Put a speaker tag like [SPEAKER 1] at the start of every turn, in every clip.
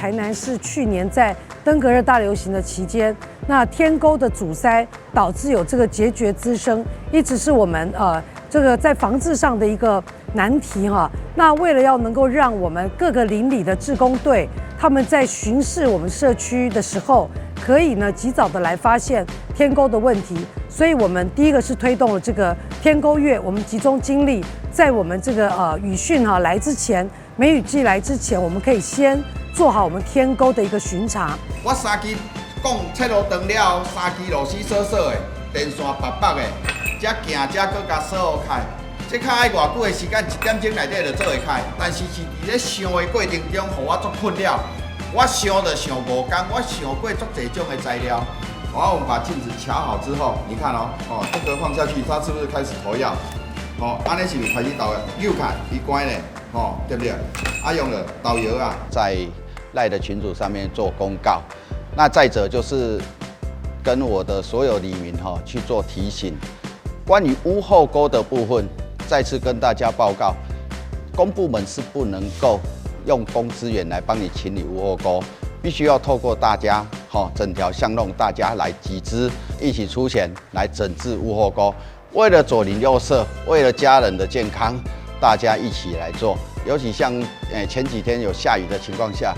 [SPEAKER 1] 台南市去年在登革热大流行的期间，那天沟的阻塞导致有这个孑孓滋生，一直是我們這個在防治上的一個難題哈。那為了要能夠讓我們各個鄰里的志工隊，他們在巡視我們社區的時候，可以呢及早的來發現天溝的問題，所以我們第一個是推動了這個天溝月，我們集中精力在我們這個雨汛哈來之前，梅雨季來之前，我們可以先做好我們天溝的一個巡查。
[SPEAKER 2] 我三支講切路斷了，三支螺絲鎖鎖的，電線拔拔的，才行才閣共鎖開。這較愛偌久的時間，一點鐘內底就做會開。但是是佇咧想的過程中，予我足困擾。我想就想5工，我想過足濟種的材料。好，我們把鏡子喬好之後，你看哦，哦，這個放下去，它是不是開始投藥？哦，按呢是毋是開始投藥？又看，伊關咧，哦，對不對？啊，用了導遊啊，
[SPEAKER 3] 在 LINE 的群組上面做公告。那再者就是跟我的所有里民哈去做提醒，關於屋後溝的部分，再次跟大家報告，公部門是不能夠用公資源來幫你清理屋後溝，必須要透過大家，哈，整條巷弄大家來集資，一起出錢來整治屋後溝。為了左鄰右舍，為了家人的健康，大家一起來做。尤其像前幾天有下雨的情況下，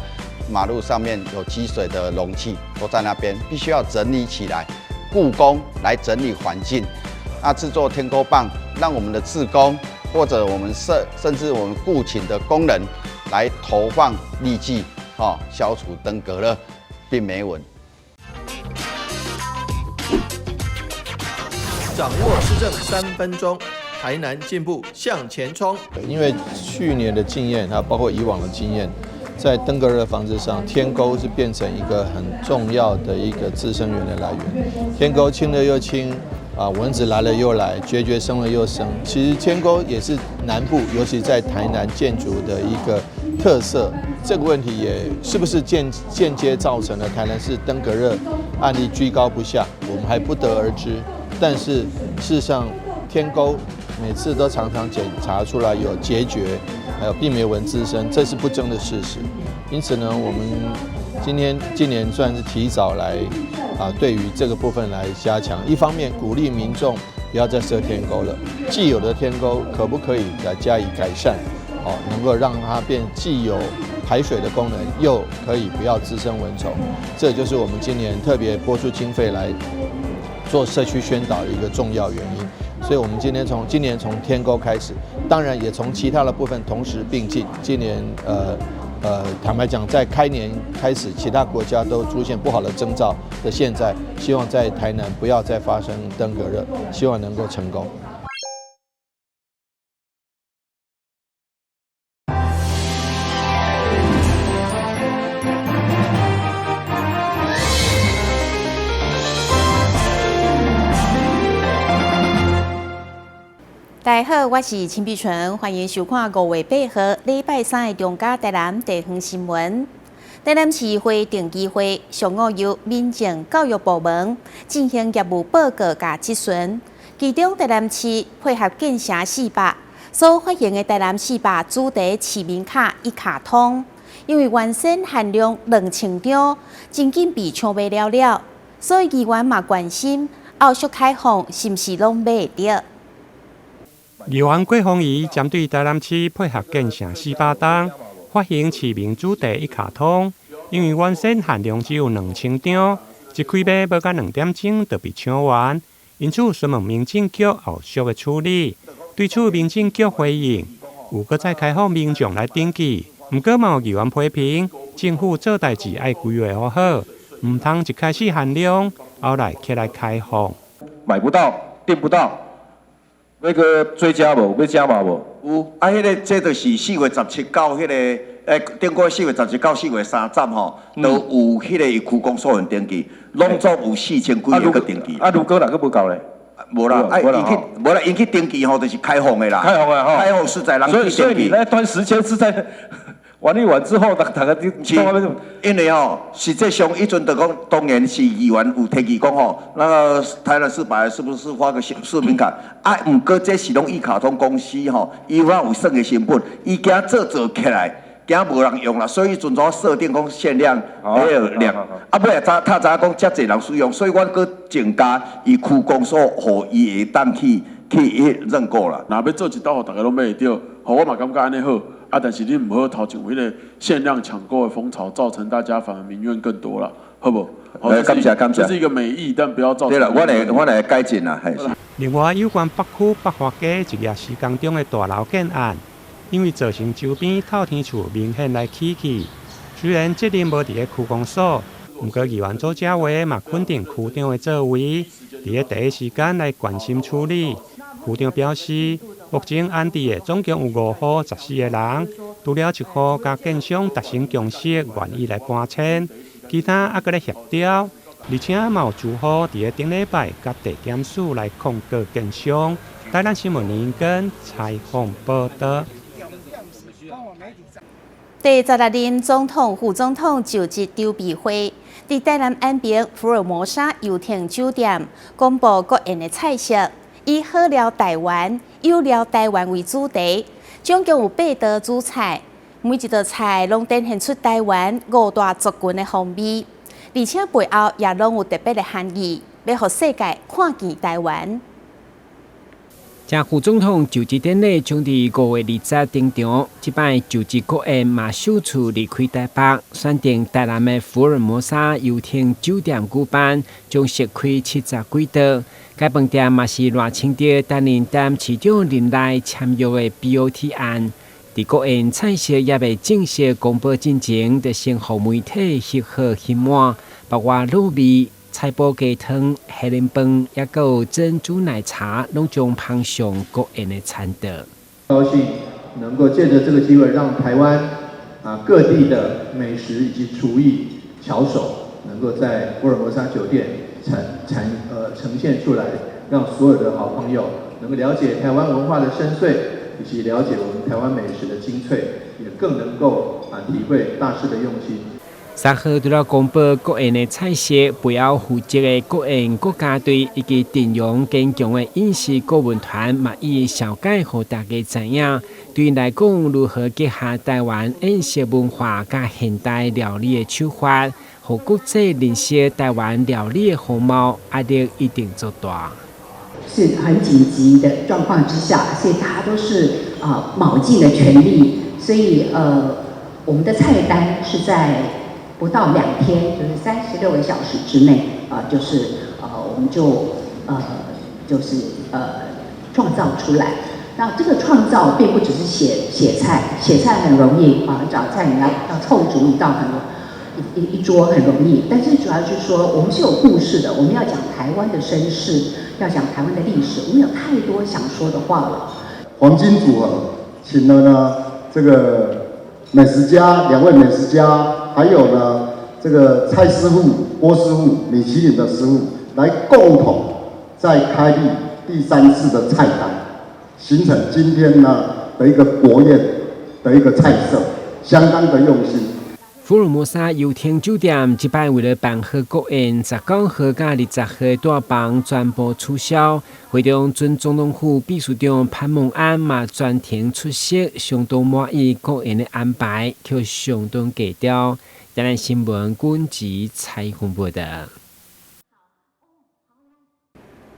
[SPEAKER 3] 馬路上面有積水的容器都在那邊，必須要整理起來，雇工來整理環境。那製作天溝棒，讓我們的志工或者我們甚至我們僱請的工人來投放痢劑，哈，消除登革熱、病媒蚊。
[SPEAKER 4] 掌握市政3分鐘，台南進步向前衝。
[SPEAKER 5] 因為去年的經驗，還有包括以往的經驗，在登革熱防治上，天溝是變成一個很重要的一個滋生源的來源。天溝清了又清，啊，蚊子來了又來，孑孓生了又生。其實天溝也是南部，尤其在台南建築的一個特色。這個問題也是不是間接造成了台南市登革熱案例居高不下，我們還不得而知。但是事實上，天溝每次都常常檢查出來有孑孓，還有病媒蚊滋生，這是不爭的事實。因此呢，我們今年算是提早來啊，對於這個部分來加強。一方面鼓勵民眾不要再設天溝了，既有的天溝可不可以來加以改善？哦，能夠讓它變既有排水的功能，又可以不要滋生蚊蟲。這就是我們今年特別撥出經費來做社區宣導的一個重要原因。所以，我們今年從天溝開始，當然也從其他的部分同時並進。今年，坦白講，在開年開始，其他國家都出現不好的徵兆的現在，希望在台南不要再發生登革熱，希望能夠成功。
[SPEAKER 6] 大家好，我是陳碧純，歡迎收看5月8號禮拜三的中嘉台南地方新聞。台南市議會定期會上午由民政教育部門進行業務報告佮質詢，其中台南市配合建城400所發行的台南400主題市民卡一卡通，因為原先限量2000張，真緊被搶賣了了，所以議員嘛關心後續開放是毋是攏買會著。
[SPEAKER 7] 議員郭鳳儀針對台南市配合建城400冬發行市民主題一卡通，因為原先限量只有2000張，一開賣無到2點鐘就被搶完，因此詢問民政局後續的處理。對此，民政局回應有閣再開放民眾來登記，毋過嘛有議員批評政府做代誌愛規劃好好，毋通一開始限量，後來起來開放。
[SPEAKER 8] 買不到，訂不到。欲閣追加無？欲加碼無？
[SPEAKER 9] 有啊，這就是4月17到頂個4月17到4月30吼，都有彼個區公所的登記，攏總有4000幾个去登記。
[SPEAKER 8] 啊，如果若閣無夠咧？
[SPEAKER 9] 無啦，啊，𪜶去無啦，𪜶去登記吼，就是開放的啦。
[SPEAKER 8] 開放的吼。
[SPEAKER 9] 開放實在人去登記。
[SPEAKER 8] 所以你那段時間是在玩一玩之後，大家就是
[SPEAKER 9] 因為吼，實際上彼陣就講，當然是議員有提議講吼，那個台南400是不是發個市民卡？啊，毋過這是攏一卡通公司吼，伊有有算的成本，伊驚做做起來，驚無人用啦，所以陣怎設定講限量，彼個量，啊，尾仔才知影講遮濟人使用，所以阮閣增加伊區公所，予伊會當去彼認購啦。
[SPEAKER 10] 若欲做一道，予逐家攏買會著，予我嘛感覺按呢好，啊，但是你毋好頭前有彼個限量搶購的風潮，造成大家反而民怨更多啦，好無？
[SPEAKER 9] 感謝感謝。
[SPEAKER 10] 這是一個美意，但不要造成。
[SPEAKER 9] 對啦，我來改進啦，係。
[SPEAKER 7] 另外，有關北區北華街一個施工中的大樓建案，因為造成周邊透天厝明顯來起去，雖然責任無佇咧區公所，毋過議員組者話嘛肯定區長的作為，佇咧第一時間來關心處理。區長表示，目前安置的總共有五戶14個人，除了一戶佮建商達成共識，願意來搬遷，其他猶閣咧協調，而且嘛有住戶佇咧頂禮拜佮地檢署來控告建商。台南新聞林根採訪報導。
[SPEAKER 6] 第16任總統、副總統就職籌備會，佇台南安平福爾摩沙遊艇酒店公布國宴的菜色，以好料台灣、有料台灣為主題，總共有八道主菜，每一道菜攏展現出台灣五大族群的風味，而且背後也攏有特別的含義，欲予世界看見台灣。
[SPEAKER 11] 正副總統就職典禮將佇5月20登場，這擺就職國宴嘛首次離開台北，選定台南的福爾摩沙遊艇酒店舉辦，將設開70幾桌。該飯店嘛是賴清德擔任台南市長任內簽約的 BOT 案。佇國宴菜色猶未正式公布進前，就先予媒體翕好翕滿，包括滷味、菜脯雞湯、蝦仁飯，抑閣有珍珠奶茶，攏將捧上國宴的餐桌。
[SPEAKER 12] 高興能夠借著這個機會，讓台灣各地的美食以及廚藝巧手，能夠在福爾摩沙酒店呈現出來，讓所有的好朋友能夠了解台灣文化的深邃，以及了解我們台灣美食的精粹，也更能夠體會大師的用心。
[SPEAKER 11] 3號除了公布國宴的菜色，背後負責的國宴國家隊以及陣容堅強的飲食顧問團，嘛以紹介予大家知影。對𪜶來講，如何結合台灣飲食文化佮現代料理的手法，予國際認識台灣料理的風貌，壓力一定足大。
[SPEAKER 13] 是很緊急的狀況之下，所以大家都是卯盡了全力，所以我們的菜單是在不到2天，就是36個小時之內啊，就是我們就就是創造出來。那這個創造並不只是寫寫菜，寫菜很容易啊，找菜你要湊足一道很一桌很容易，但是主要就是說，我們是有故事的，我們要講台灣的身世，要講台灣的歷史，我們有太多想說的話了。
[SPEAKER 14] 黃金組合，請了呢這個美食家，兩位美食家，還有呢這個蔡師傅、郭師傅、米其林的師傅，來共同再開闢第三次的菜單，形成今天呢的一個國宴的一個菜色，相當的用心。
[SPEAKER 11] 福爾摩沙遊艇酒店這擺為了辦好國宴，19號佮20號大房全部取消。會中準總統府秘書長潘孟安嘛全程出席，相當滿意國宴的安排，卻相當低調。台南新聞軍籍採訪報導。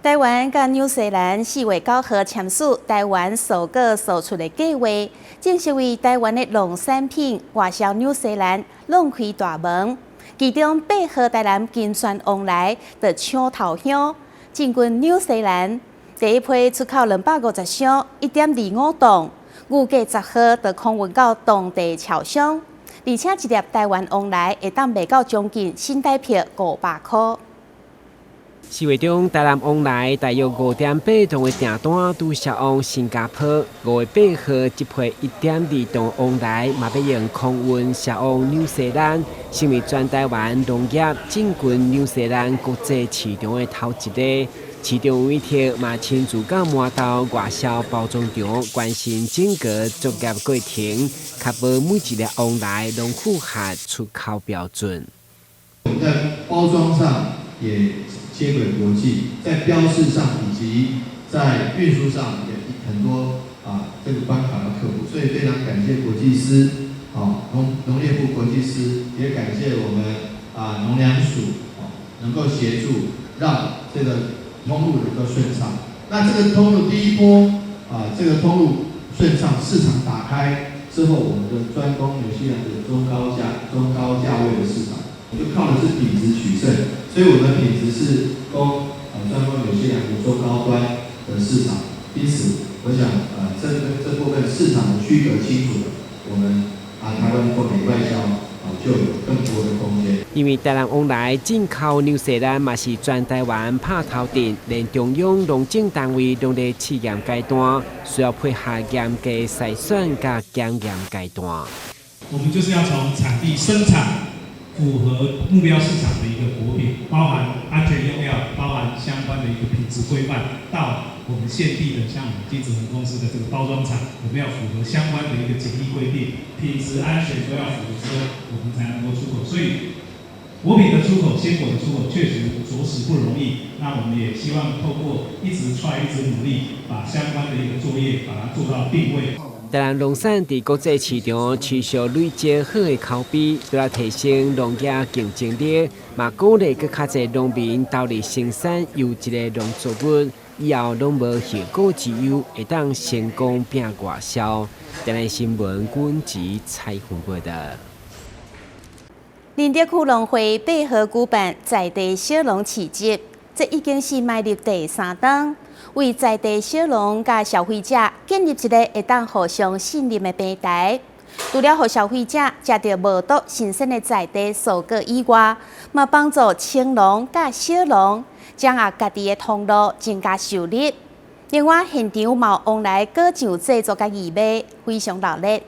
[SPEAKER 6] 台灣佮紐西蘭4月9號簽署台灣首個輸出的計劃，正式為台灣的農產品外銷紐西蘭敞開大門。其中8號台南金萱旺來就搶頭香進軍紐西蘭，第一批出口250箱1.25噸，預計10號就空運到當地僑鄉，而且一粒台灣旺來會當賣到將近新台幣500塊。
[SPEAKER 11] 4月中，台南旺來大約5.8噸的訂單拄銷往新加坡。5月8號，這批1.2噸旺來嘛欲用空運銷往紐西蘭，成為全台灣農業進軍紐西蘭國際市場的頭一个。市長委託嘛親自到饃頭外銷包裝場，關心整個作業過程，確保每一粒旺來攏符合出口標準。
[SPEAKER 12] 我們在包裝上也接軌國際，在標示上以及在運輸上也很多這個關卡要克服，所以非常感謝國際司哦農業部國際司，也感謝我們啊農糧署，哦能夠協助讓這個通路能夠順暢。那這個通路第一波啊，這個通路順暢，市場打開之後，我們就專攻紐西蘭的中高價位的市場，就靠的是品質取勝，所以我們的品質是攻專攻紐西蘭的中高端的市場。因此，我想這部分市場的區隔清楚了，我們啊台灣購美外銷啊就有更多的空間。
[SPEAKER 11] 因為台南往來進口紐西蘭嘛是全台灣拍頭陣，連中央農政單位攏咧試驗階段，需要配合嚴格篩選佮檢驗階段。
[SPEAKER 15] 我們就是要從產地生產符合目標市場的一個果品，包含安全用藥，包含相關的一個品質規範，到我們現地的像我們金子恆公司的這個包裝廠，我們要符合相關的一個檢疫規定，品質安全都要符合之後，我們才能夠出口。所以，果品的出口、鮮果的出口確實著實不容易。那我們也希望透過一直 try、一直努力，把相關的一個作業把它做到定位。
[SPEAKER 11] 台南農產佇國際市場持續累積好的口碑，除了提升農業競爭力，嘛鼓勵閣較濟農民投入生產優質的農作物，以後攏無後顧之憂，會當成功拼外銷。台南新聞軍籍採訪報導。
[SPEAKER 6] 仁德區農會八號舉辦在地小農市集，這已經是邁入第三冬，為在地小農佮消費者建立一个會當互相信任的平台。除了予消費者食著無毒新鮮的在地蔬果以外，嘛幫助青農佮小農掌握家己的通路，增加收入。另外，現場嘛有旺來果醬製作佮義賣，非常熱鬧。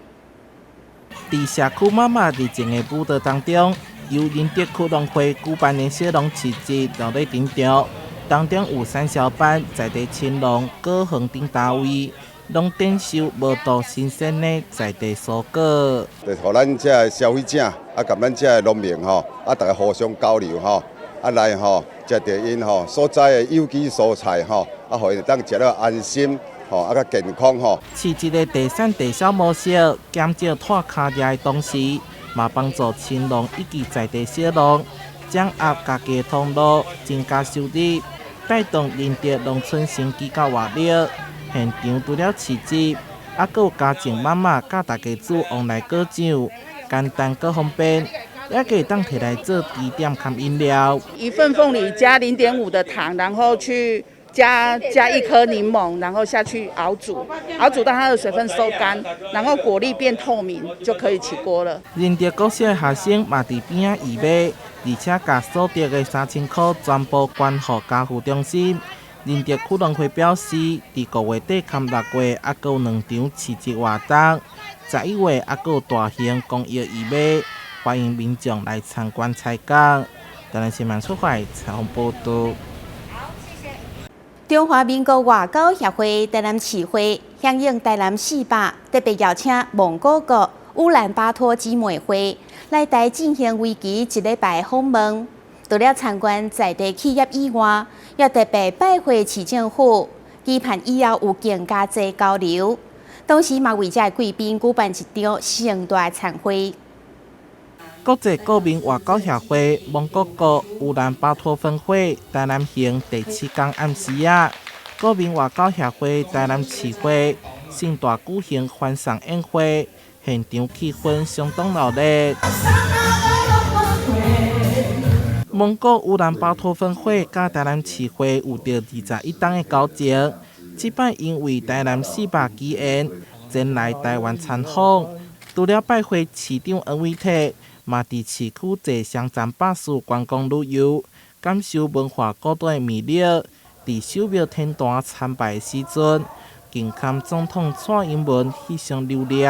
[SPEAKER 16] 佇社區媽媽熱情的舞蹈當中，由仁德區農會舉辦的小農市集落咧登場，當中有產銷班、在地青農、果園等單位，攏展售無毒新鮮的在地蔬果。
[SPEAKER 17] 就予咱這个消費者啊，佮咱這个農民吼，啊，大家互相交流吼，啊來吼，食著𪜶吼所栽的有機蔬菜吼，啊，予𪜶會當食了安心。吼，啊，較健康吼。
[SPEAKER 16] 市集的地產地銷模式，減少拖跤跡的同時，嘛幫助青農以及在地小農掌握家己的通路，增加收入，帶動仁德農村生機佮活力。現場除了市集，猶閣有家政媽媽教大家煮旺來果醬，簡單閣方便，也會當提來做甜點含飲料。
[SPEAKER 18] 一份鳳梨加0.5的糖，然後去加一顆檸檬，然後下去熬煮，熬煮到它的水分收乾，然後果粒變透明，就可以起鍋了。
[SPEAKER 16] 仁德國小的學生嘛佇邊仔義賣，而且共所得的3000箍全部捐予家扶中心。仁德區農會表示，佇5月底含6月，猶閣有兩場市集活動，11月猶閣有大型公益義賣，歡迎民眾來參觀採購。台南新聞出發採訪報道。
[SPEAKER 6] 中華民國外交協會台南市會響應台南400，特別邀請蒙古國烏蘭巴托姊妹會來台進行為期一禮拜訪問。除了參觀在地企業以外，也特別拜會市政府，期盼以後有更加濟交流。同時嘛為這貴賓舉辦一場盛大餐會。
[SPEAKER 16] 國際國民外交協會蒙古國烏蘭巴托分會台南行第七天暗時仔，國民外交協會台南市會盛大舉行歡送宴會，現場氣氛相當熱鬧。蒙古烏蘭巴托分會佮台南市會有著21冬的交情，這擺因為台南400機緣前來台灣參訪，除了拜會市長黃偉哲，嘛佇市區坐雙層巴士觀光旅遊，感受文化古都的魅力。佇守廟天壇參拜的時陣，緊含總統蔡英文翕相留念。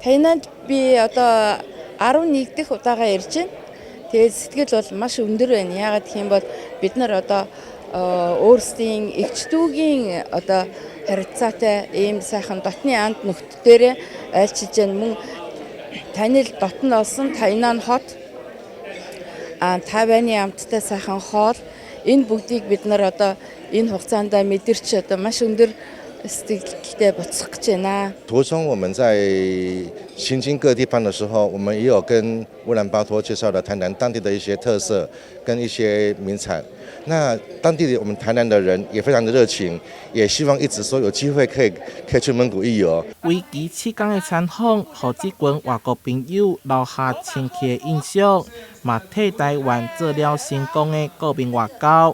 [SPEAKER 19] Таиланд би одоо 11 дахь удаага ирж байна. Тэгээд сэтгэл бол маш өндөр байна. Яагаад гэх юм бол бид нар одоо өөрсдийн эгч дүүгийн одоо харилцаатай ийм сайхан дотны анд нөхдөдөө айлчилж байна. Мөн танил дотн олсон Тайнан хот а Тайваны амттай сайхан хоол энэ бүгдийг бид нар одоо энэ хугацаанд мэдэрч одоо маш өндөр Сэтгэлдээ буцах гэж байна.
[SPEAKER 20] 途中我們在行經各地方的時候，我們也有跟烏蘭巴托介紹了台南當地的一些特色跟一些名產。那當地的我們台南的人也非常的熱情，也希望一直說有機會可以去蒙古一遊。
[SPEAKER 16] 為期7天的參訪，予這群外國朋友留下深刻的印象，嘛替台灣做了成功的國民外交。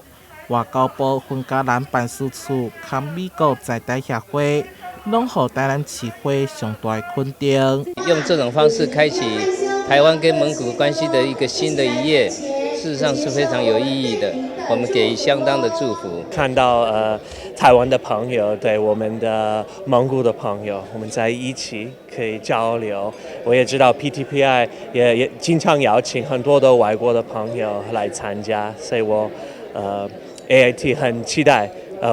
[SPEAKER 16] 外交部芬加蘭辦事處佮美國在台協會，攏予台南市會上大的肯定。
[SPEAKER 21] 用這種方式開啟台灣跟蒙古關係的一個新的一頁，事實上是非常有意義的。我們給予相當的祝福。
[SPEAKER 22] 看到台灣的朋友對我們的蒙古的朋友，我們在一起可以交流。我也知道 PTPI 也經常邀請很多的外國的朋友來參加，所以我AIT 很期待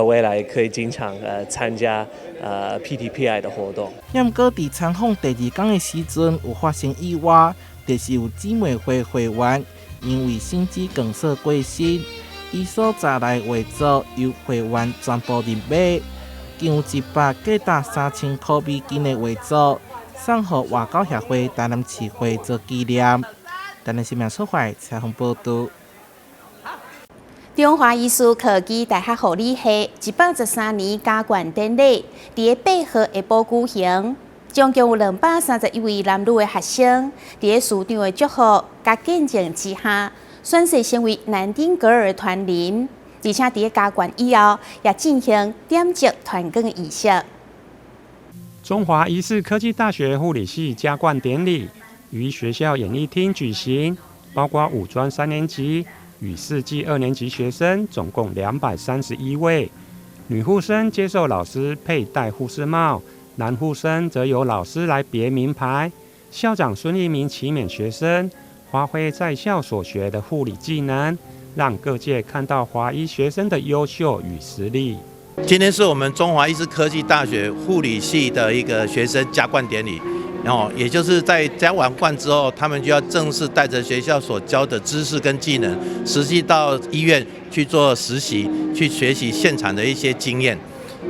[SPEAKER 22] 未來可以經常參加PTPI 的活動。
[SPEAKER 16] 毋過佇參訪第二工的時陣，有發生意外，就是有姊妹會會員因為心肌梗塞過身，伊所帶來畫作由會員全部認買，共有一筆價值3000箍美金的畫作，送予外交協會台南市會做紀念。台南新聞出發採訪報導。
[SPEAKER 6] 中華醫事科技大學護理系113年加冠典禮，佇8號下晡舉行，總共有231位男女的學生，佇師長的祝福佮見證之下，宣誓成為南丁格爾傳人，而且佇加冠以後，也進行點燭傳光的儀式。
[SPEAKER 7] 中華醫事科技大學護理系加冠典禮於學校演藝廳舉行，包括五專三年級與四技二年級學生，總共231位。女護生接受老師佩戴護士帽，男護生則由老師來別名牌。校長孫一鳴期勉學生發揮在校所學的護理技能，讓各界看到華醫學生的優秀與實力。
[SPEAKER 23] 今天是我們中華醫事科技大學護理系的一個學生加冠典禮。然後，也就是在加完冠之後，他們就要正式帶着學校所教的知識跟技能，實際到醫院去做實習，去學習現場的一些經驗。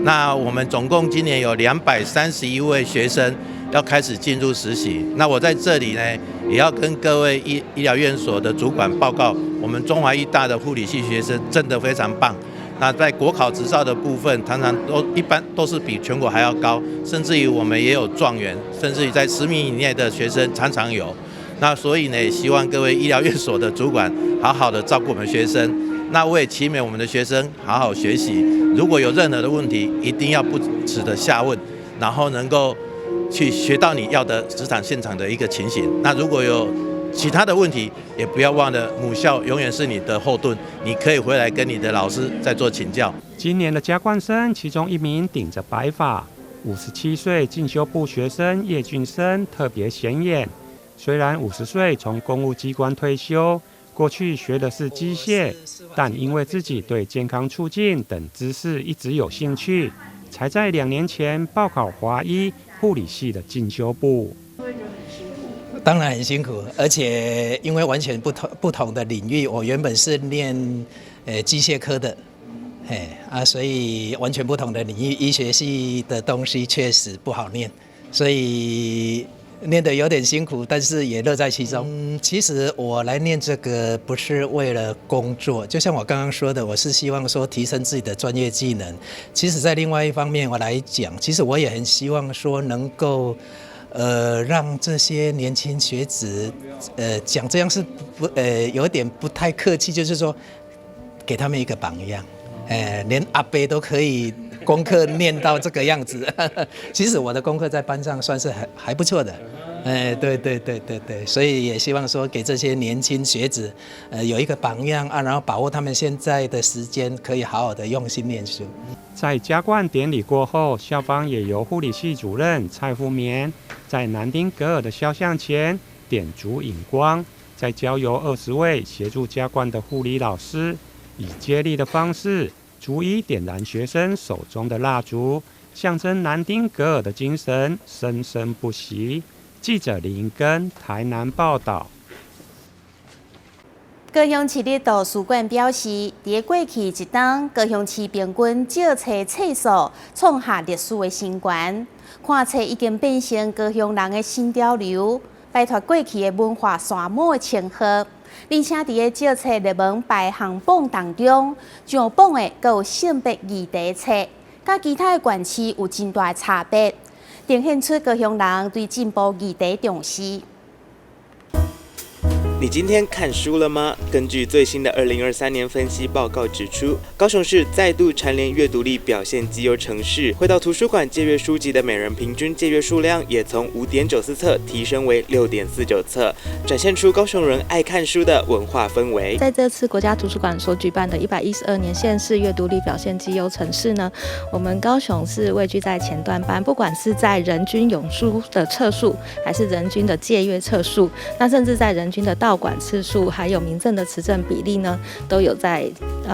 [SPEAKER 23] 那我們總共今年有231位學生要開始進入實習。那我在這裡呢，也要跟各位醫療院所的主管報告，我們中華醫大的護理系學生真的非常棒。那在國考執照的部分，常常都一般都是比全國還要高，甚至於我們也有狀元，甚至於在10名以內的學生常常有。那所以呢，希望各位醫療院所的主管好好的照顧我們學生。那我也期勉我們的學生好好學習，如果有任何的問題，一定要不恥的下問，然後能夠去學到你要的職場現場的一個情形。那如果有其他的問題，也不要忘了母校永遠是你的後盾，你可以回來跟你的老師再做請教。
[SPEAKER 7] 今年的加冠生，其中一名頂着白髮，57歲進修部學生葉俊生特別顯眼。雖然50歲從公務機關退休，過去學的是機械，但因為自己對健康促進等知識一直有興趣，才在2年前報考華醫護理系的進修部。
[SPEAKER 24] 當然很辛苦，而且因為完全不同的領域，我原本是念機械科的，嘿啊，所以完全不同的領域，醫學系的東西確實不好念，所以念得有點辛苦，但是也樂在其中。其實我來念這個不是為了工作，就像我剛剛說的，我是希望說提升自己的專業技能。其實，在另外一方面我來講，其實我也很希望說能夠讓這些年輕學子，講這樣是不，有點不太客氣，就是說，給他們一個榜樣，連阿伯都可以功課念到這個樣子。其實我的功課在班上算是還不錯的，對對對對對，所以也希望說給這些年輕學子，有一個榜樣啊，然後把握他們現在的時間，可以好好的用心念書。
[SPEAKER 7] 在加冠典禮過後，校方也由護理系主任蔡富綿在南丁格爾的肖像前點燭引光，再交由20位協助加冠的護理老師，以接力的方式逐一點燃學生手中的蠟燭，象徵南丁格爾的精神生生不息。記者林根台南報道。
[SPEAKER 6] 高雄市立圖書館表示，佇過去一冬，高雄市平均借冊冊數創下歷史的新高。看冊已經變成高雄人的新潮流，擺脫過去的文化沙漠的稱號。而且佇个借冊熱門排行榜當中，上榜的閣有性別議題冊，佮其他的縣市有真大的差別，呈現出高雄人對進步議題重視。
[SPEAKER 1] 你今天看書了嗎？根據最新的2023年分析報告指出，高雄市再度蟬聯閱讀力表現績優城市。會到圖書館借閱書籍的每人平均借閱數量也從5.94冊提升為6.49冊，展現出高雄人愛看書的文化氛圍。
[SPEAKER 2] 在這次國家圖書館所舉辦的112年縣市閱讀力表現績優城市呢，我們高雄是位居在前段班，不管是在人均擁書的冊數，還是人均的借閱冊數，那甚至在人均的到館次數，還有民眾的持證比例呢，都有在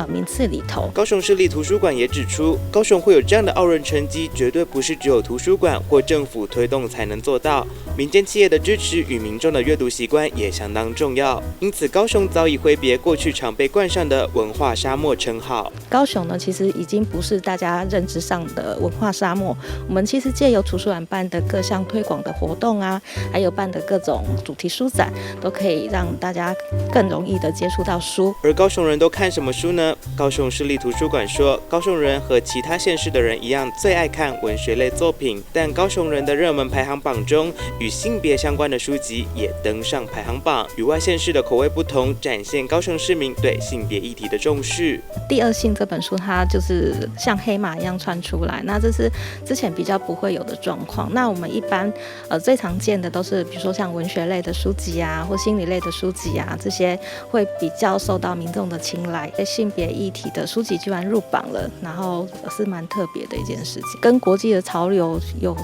[SPEAKER 2] 名次裡頭。
[SPEAKER 1] 高雄市立圖書館也指出，高雄會有這樣的傲人成績，絕對不是只有圖書館或政府推動才能做到，民間企業的支持與民眾的閱讀習慣也相當重要。因此，高雄早已揮別過去常被冠上的文化沙漠稱號。
[SPEAKER 2] 高雄呢，其實已經不是大家認知上的文化沙漠。我們其實借由圖書館辦的各項推廣的活動啊，還有辦的各種主題書展，都可以讓大家更容易的接觸到書。
[SPEAKER 1] 而高雄人都看什麼書呢？高雄市立圖書館說，高雄人和其他縣市的人一樣，最愛看文學類作品。但高雄人的熱門排行榜中，與性別相關的書籍也登上排行榜，與外縣市的口味不同，展現高雄市民對性別議題的重視。
[SPEAKER 2] 第二性這本書，它就是像黑馬一樣竄出來，那這是之前比較不會有的狀況。那我們一般最常見的都是，比如說像文學類的書籍啊，或心理類的書籍啊，這些會比較受到民眾的青睞。性別議題的書籍居然入榜了，然後是蠻特別的一件事情，跟國際的潮流有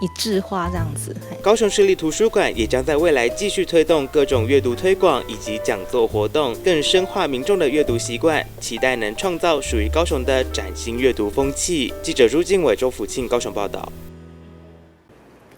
[SPEAKER 2] 一致化這樣子。
[SPEAKER 1] 高雄市立圖書館也將在未來繼續推動各種閱讀推廣以及講座活動，更深化民眾的閱讀習慣，期待能創造屬於高雄的嶄新閱讀風氣。記者朱敬偉、周福慶高雄報道。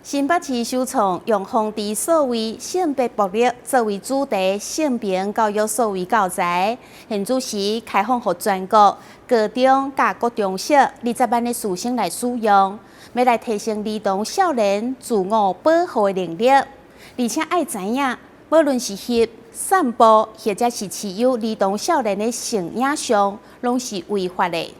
[SPEAKER 6] 新北市首創用防治數位性別暴力作為主題，性平教育數位教材，現主時開放予全國高中佮國中小20萬的師生來使用，欲來提升兒童少年自我保護的能力，而且愛知影，無論是翕、散布或者是持有兒童少年的性影像，攏是違法的。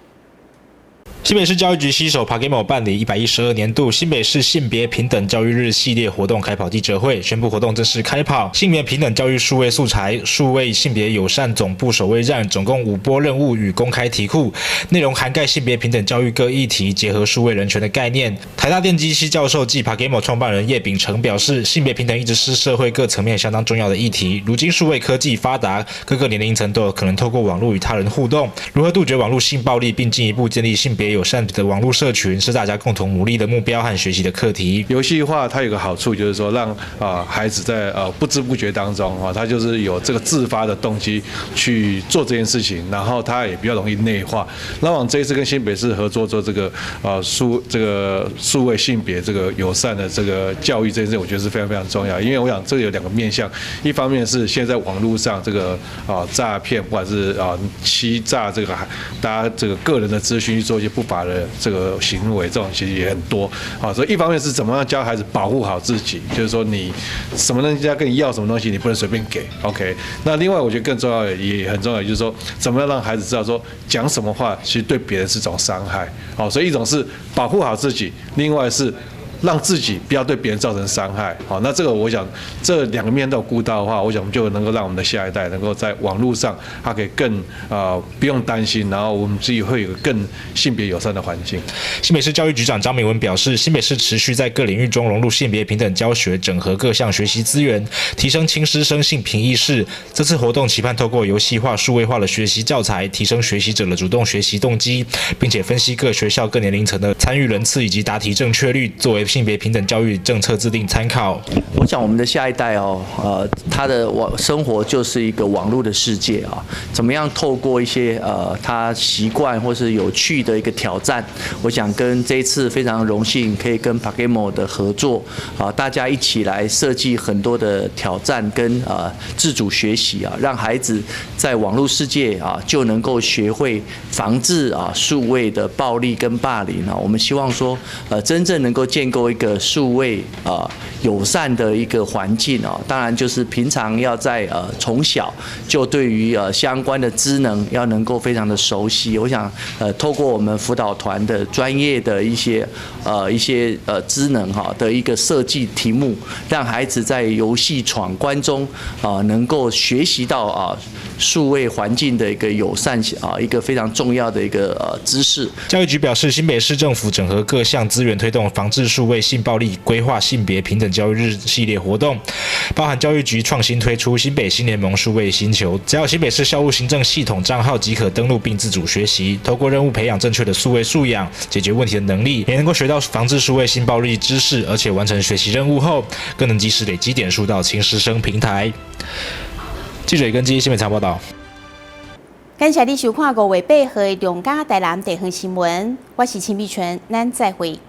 [SPEAKER 3] 新北市教育局攜手 PaGamO 辦理112年度新北市性別平等教育日系列活動開跑記者會，宣布活動正式開跑。性別平等教育數位素材、數位性別友善總部守衛戰，總共5波任務與公開題庫，內容涵蓋性別平等教育各議題，結合數位人權的概念。台大電機系教授暨 PaGamO 創辦人葉丙成表示，性別平等一直是社會各層面相當重要的議題。如今數位科技發達，各個年齡層都有可能透過網絡與他人互動，如何杜絕網絡性暴力，並進一步建立性別友善的網絡社群，是大家共同努力的目標和學習的課題。
[SPEAKER 4] 遊戲化它有個好處，就是說讓孩子在不知不覺當中啊，他就是有這個自發的動機去做這件事情，然後他也比較容易內化。那我們這一次跟新北市合作做這個數位性別這個友善的這個教育這件事，我覺得是非常非常重要。因為我想這有兩個面向，一方面是現在網絡上這個詐騙，不管是欺詐這個大家這個個人的資訊去做一些不法的這個行為，這種其實也很多啊。所以一方面是怎麼樣教孩子保護好自己，就是說你什麼人家跟你要什麼東西，你不能隨便給。OK。那另外我覺得更重要的也很重要，就是說怎麼樣讓孩子知道說講什麼話其實對別人是種傷害。好，所以一種是保護好自己，另外是讓自己不要對別人造成傷害。好，那這個我想這兩個面都有顧到的話，我想我們就能夠讓我們的下一代能夠在網絡上，他可以更不用擔心，然後我們自己會有更性別友善的環境。
[SPEAKER 3] 新北市教育局長張明文表示，新北市持續在各領域中融入性別平等教學，整合各項學習資源，提升親師生性平意識。這次活動期盼透過遊戲化、數位化的學習教材，提升學習者的主動學習動機，並且分析各學校各年齡層的參與人次以及答題正確率，作為為性別平等教育政策制定參考。
[SPEAKER 5] 我想我們的下一代哦，他的網生活就是一個網路的世界啊，怎麼樣透過一些他習慣或是有趣的一個挑戰，我想跟這一次非常榮幸可以跟 PaGamO 的合作啊，大家一起來設計很多的挑戰跟自主學習啊，讓孩子在網路世界啊就能夠學會防治啊數位的暴力跟霸凌啊。我們希望說，真正能夠建構一個數位啊友善的一個環境啊，當然就是平常要在從小就對於相關的職能要能夠非常的熟悉。我想透過我們輔導團的專業的一些職能哈的一個設計題目，讓孩子在遊戲闖關中啊能夠學習到啊數位環境的一個友善啊一個非常重要的一個知識。
[SPEAKER 3] 教育局表示，新北市政府整合各項資源，推動防治數位性暴力、規劃性別平等教育日系列活動，包含教育局創新推出新北新聯盟數位星球，只要新北市校務行政系統帳號即可登錄並自主學習，透過任務培養正確的數位素養、解決問題的能力，也能夠學到防治數位性暴力知識，而且完成學習任務後，更能及時累積點數到輕師生平台。記者跟基新聞場報道。
[SPEAKER 6] 感謝你收看5月8號的中嘉台南地方新聞，我是陳美純，咱再會。